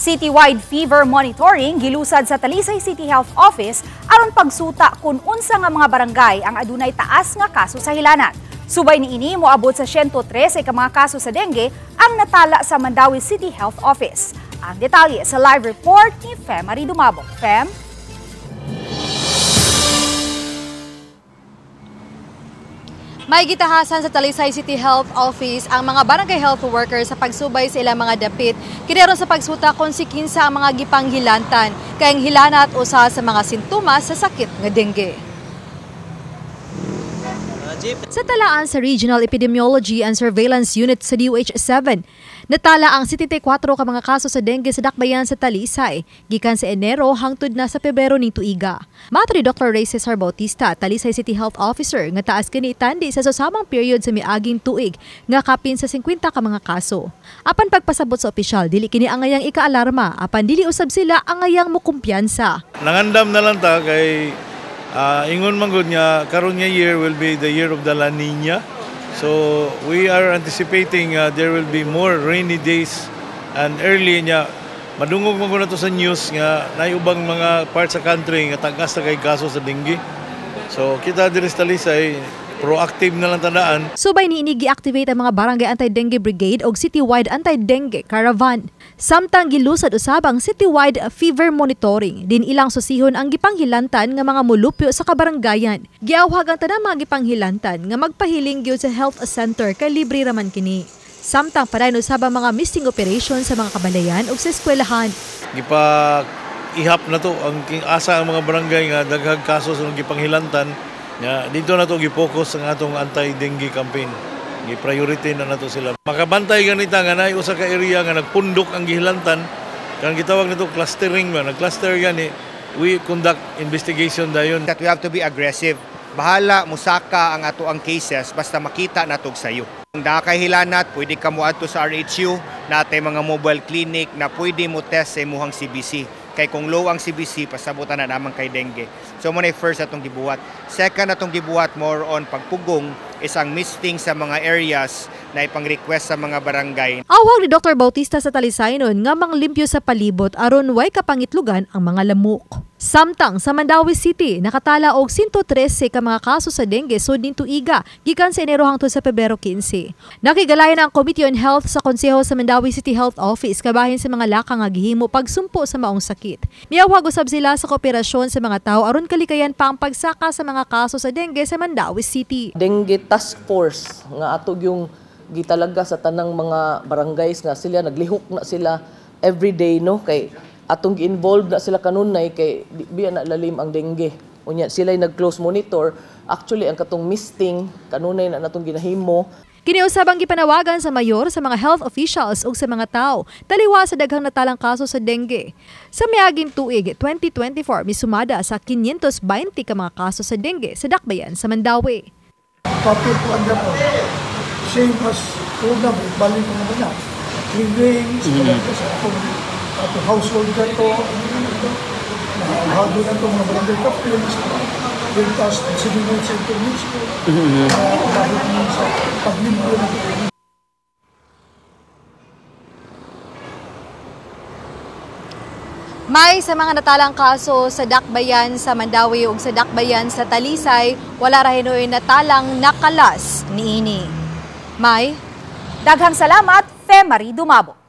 Citywide fever monitoring gilusad sa Talisay City Health Office aron pagsuta kung unsa nga mga barangay ang adunay taas nga kaso sa hilanat. Subay niini moabot sa 113 ka mga kaso sa dengue ang natala sa Mandaue City Health Office. Ang detalye sa live report ni Femary Dumabok. Fem? May gitahasan sa Talisay City Health Office ang mga barangay health workers sa pagsubay sa ilang mga dapit. Kini sa pagsuta kung si kinsa ang mga gipanghilantan, kay ang hilanat usa sa mga sintomas sa sakit nga dengue. Sa talaan sa Regional Epidemiology and Surveillance Unit sa DOH-7, natala ang 74 ka mga kaso sa dengue sa dakbayan sa Talisay, gikan sa Enero hangtod na sa Pebrero ning tuiga. Matod ni Dr. Ray Cesar Bautista, Talisay City Health Officer, nga taas kini itandi sa susamang period sa miaging tuig nga kapin sa 50 ka mga kaso. Apan pagpasabot sa opisyal, dili kini angayang ikaalarma, apan dili usab sila angayang mukumpiyansa. Nangandam na lang ta kay ingon man gud nga karon nga year will be the year of the La Nina. So we are anticipating there will be more rainy days and early nya madungog man gud nato sa news nga naay ubang mga parts sa country nga tagas na kay kaso sa dengue. So kita diri sa Talisay proactive na lang tandaan. Subay niini gi-activate ang mga barangay anti-dengue brigade og citywide anti-dengue caravan. Samtang gilusad usab ang citywide fever monitoring, din ilang susihon ang gipanghilantan nga mga mulupyo sa kabaranggayan. Giawhag ang tanang mga gipanghilantan nga magpahiling gyud sa health center kay libre raman kini. Samtang padayon usab ang mga misting operation sa mga kabalayan ug sa eskwelahan. Gipa ihap na to ang asa ang mga barangay nga daghang kaso sa gipanghilantan. Ya, dito na to gi-focus ang atong anti-dengue campaign. Gi-priority na nato sila. Makabantay ganita nga naay usa ka area nga nagpundok ang gihilantan, kanang gitawag nito clustering ba, nag-cluster gani, we conduct investigation dayon. That we have to be aggressive. Bahala musaka ang ato ang cases basta makita natog sayo. Kung naa kay hilanat, pwede ka moadto sa RHU, natay mga mobile clinic na pwede mo test sa imuhang CBC. Kay kung low ang CBC, pasabutan na naman kay dengue. So mo na first atong gibuhat. Second atong gibuhat more on pagpugong is ang misting sa mga areas na ipang-request sa mga barangay. Awhag ni Dr. Bautista sa Talisaynon nga manglimpyo sa palibot aron way kapangitlugan ang mga lamok. Samtang sa Mandaue City, nakatala og 113 ka mga kaso sa dengue sud ning tuiga gikan sa Enero hangtod sa Pebrero 15. Nakigalayan ang Committee on Health sa Konseho sa Mandaue City Health Office kabahin sa mga laka nga gihimo pagsumpo sa maong sakit. Miawhag usab sila sa kooperasyon sa mga tawo aron kalikayan pa ang pagsaka sa mga kaso sa dengue sa Mandaue City. Dengue Task Force nga ato yung gitalaga sa tanang mga barangays nga sila naglihok na sila everyday, no, kay atong gi-involve na sila kanunay kay biya na lalim ang dengue. Unya sila nag-close monitor. Actually ang katong misting kanunay na natong ginahimo. Kini usab ang gipanawagan sa mayor, sa mga health officials ug sa mga tao taliwa sa daghang natalang kaso sa dengue. Sa miaging tuig 2024 misumada sa 520 ka mga kaso sa dengue sa dakbayan sa Mandaue. Copy po ang po. Same as una, balik ko naman na. Cleaning, sa atong household na ito, hado na ito, mga barangay captains, bring us disseminate sa information, dahil sa paglimpyo na ito. May sa mga natalang kaso sa dakbayan sa Mandaue ug sa dakbayan sa Talisay, wala ra hinuoy natalang nakalas niini. May daghang salamat, Femary Dumabok.